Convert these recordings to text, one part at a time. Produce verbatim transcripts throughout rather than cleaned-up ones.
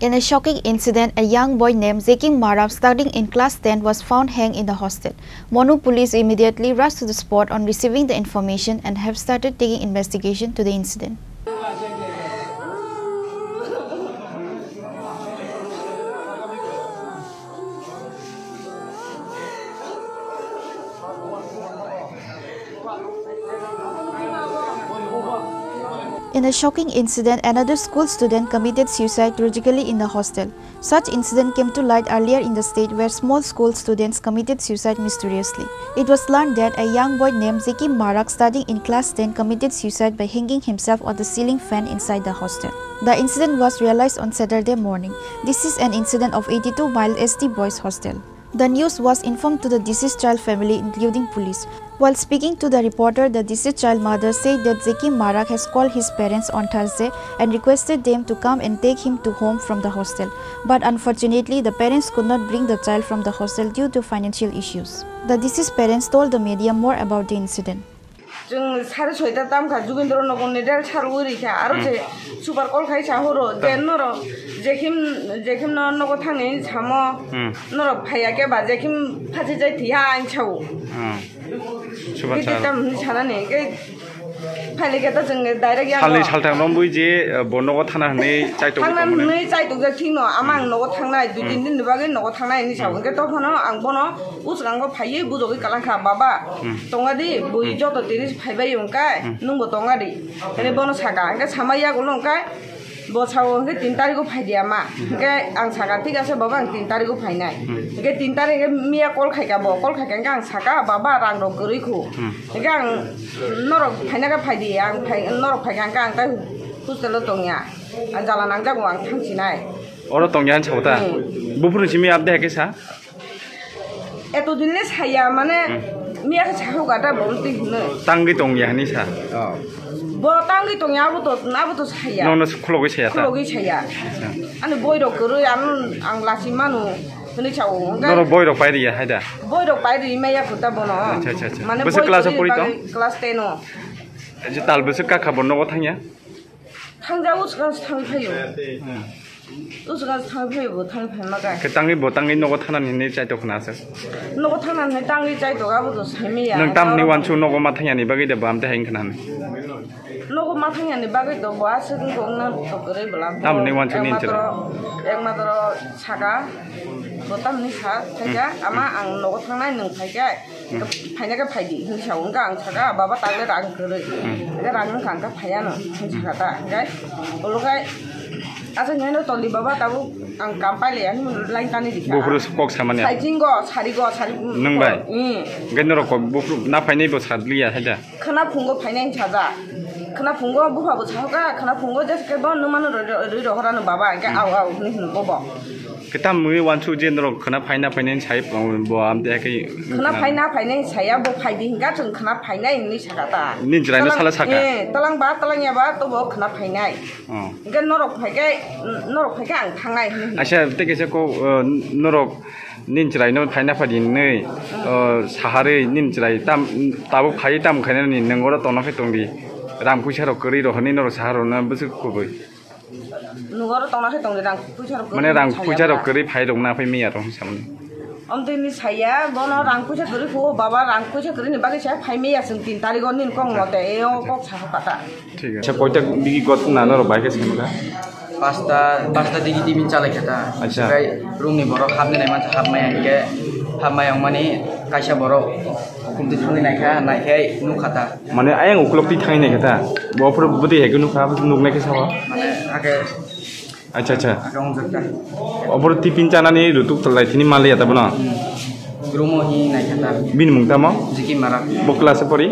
In a shocking incident, a young boy named Zekim Marak, studying in class ten, was found hanged in the hostel. Monu police immediately rushed to the spot on receiving the information and have started taking investigation to the incident. In a shocking incident, another school student committed suicide tragically in the hostel. Such incident came to light earlier in the state, where small school students committed suicide mysteriously. It was learned that a young boy named Zeki Marak, studying in class ten, committed suicide by hanging himself on the ceiling fan inside the hostel. The incident was realized on Saturday morning. This is an incident of eighty-two Mile S T Boys Hostel. The news was informed to the deceased child family, including police. While speaking to the reporter, the deceased child mother said that Zeki Marak has called his parents on Thursday and requested them to come and take him to home from the hostel. But unfortunately, the parents could not bring the child from the hostel due to financial issues. The deceased parents told the media more about the incident. Chwng sari soita tamkha, Jugindro nogo ni del sar uri kha. Aro Hmm. je super call khai sa horo, je Hmm. noro, jekhim, jekhim no nogo thangni samo, Hmm. norok phaiya khe ba, jekhim phachi jai thiya ang sao. Hmm. Super Gidi sar. Tam hinwi sanani, khe phaile khe to chwng direct yang Salni o. Salthang romwi je, eh, bo nogo thana hinwi chaitok Thangna tongmani. Hinwi chaitok jak thik no, ama ang Hmm. nogo thangnai, dui Hmm. tin din ni bagwi nogo thangnai hinwi sao. Hmm. Hwnkhe to phano ang bono Uskango phaiwi bujogwi kalang kha, "Baba, Hmm. tonga di, bui Hmm. joto tini phaibai wng kai, Hmm. nwngbo tonga di." Hwnwi bono saka, hwnkhe sama yagulo wng kai, bo sao hwnkhe tin tarigo phai di ama. Hmm. Hwnkhe ang saka, "Thik ase baba, ang tin tarigo phainai." Hmm. Hwnkhe tin tarik hwnkhe miya call khaika bo, call khaika hwnkhe ang saka, "Baba, rang rok kwrwi khu." Hmm. Hwnkhe ang, "Norok phaina khe phai di, ang phai, norok phaikha hwnkhe ang tai hostelo tongya, ang jala nangjago, ang thangsinai." Oro tongya hinwi sao ta? Hmm. Buphuru simi abde hai khe sa? Eto din le saya, mane, Hmm. miya khe sahu gata bol twi hino. Tangwi tongya hinwi sa? Oh. Bo tangwi tongya, abo to, abo to saya. Nono khulogwi saya ta? Khulogwi saya. Acha. Ani boi rok kwrwi, ano ang lasi manu hinwi sao. Hwnkhe Norok boi rok pai riya hai da? Boi rok pai ri maya khuta bono. Acha, acha, acha. Mane bwswk boi class o kwrwi pori tong? Bagwi class ten o. Je tal bwswk kakha bo nogo thangya? Thangja, uskango se thangwi phaio. Hmm. Uskango se thangwi phaio, bo thangwi phaima khe. Khe tangwi bo tangwi nogo thanani hinwi chaitok khna aswk? Nogo thanani tangwi chaitok, abo to saimaya. Nwng tamni wansuk nogo ma thangyani bagwi de bo amte hai wngkha nani? Nogo ma thangyani bagwi to bo aswk wngkha wngna to kwrwi bwla. Tamni wansuk ni Ekmatro, ekmatro saka, bo tamni sa, thaika, Hmm. ama ang nogo thangnai, nwng phaikhe. Hmm. Phaina khe phai di, hinwi sao. Hwnkhe ang saka, "Baba, takle rang kwrwi." Hmm. Hwnkhe rang wngkha, hwnkhe phaiya no, hinwi Hmm. saka ta. Hwnkhe ulo khai, "Acha, hinwi no tong di, baba, tabuk ang kam pai laiya," hinwi line tani di kha. Buphuru kok samani. Saiching go, sari go, sari. Nwng bai? Hmm. Hwnkhe norok kok buphuru na phainai bo sat liya hai da? Khwna phungo phainai hinwi saja. Khwna phungo bupha bo sahoka, khwna phungo jesa khe bo nwng mano rwi, rwi, rwi rohorano baba, hwnkhe Hmm. au, au, hinwi hino bobo. Khe tamni wansuk je norok khwna phaina phainai sai bo amte khe Khwna phaina phainai saya, bo phai di hinka chwng khwna phainai hinwi saka ta. Nini chwraino Talang, sala saka? Eh, talang ba, talang ya ba, to bo khwna phainai. Oh. Hwnkhe norok phai khe, norok phai khe ang thangnai hinwi hino. Aisa, tei kaisa kok, eh, norok nini chwraino phaina phai di hinwi, Hmm. eh, saharwi nini chwrai tam, tabuk phai tam khainani nwng oro tongna khe tong di. Rang puisa rok kwrwi rok hinwi norok saharokno bwswk kubui. Nugoro tongna khe tongdi, rang puisa rok Mane kwrwi rang saya puisa rok ba. Kwrwi phai rok na phai miya rok samani. Omtwi ni saya, bono rang puisa kwrwi phuo, baba rang puisa kwrwi ni bagwi saya phai miya chwng tin tarigo nini kok mote, e o kok sa kata. Thik ase. Acha, koita bigi got na norok bai khe sengkha? Pasta, pasta digi tibin chalai kha ta. Acha. Omohai room ni borok hapni nai mansa hapmaya hinkhe hapmaya wngmani kaisa borok hukum twi thangwi naikha, naikhe nukha ta. Mane ayang ukulok twi thangwi naikha ta? Bo phuru bwtwi hai khe nukha, nuknai khe sao? Mane hakhe Acha, acha. Hakhe wngjak ta. Obo tipin chanani rutuk lai thini maliya ta bono? Hmm. Room o hi naikha ta. Bini mung tamo? Ziki Marak. Bo class e pori?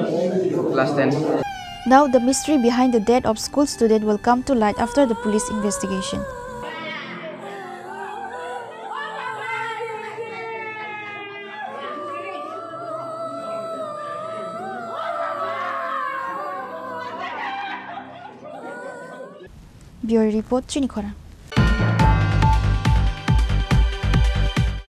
Class ten. Now, the mystery behind the death of school student will come to light after the police investigation. Bureau Report, Chini Khorang.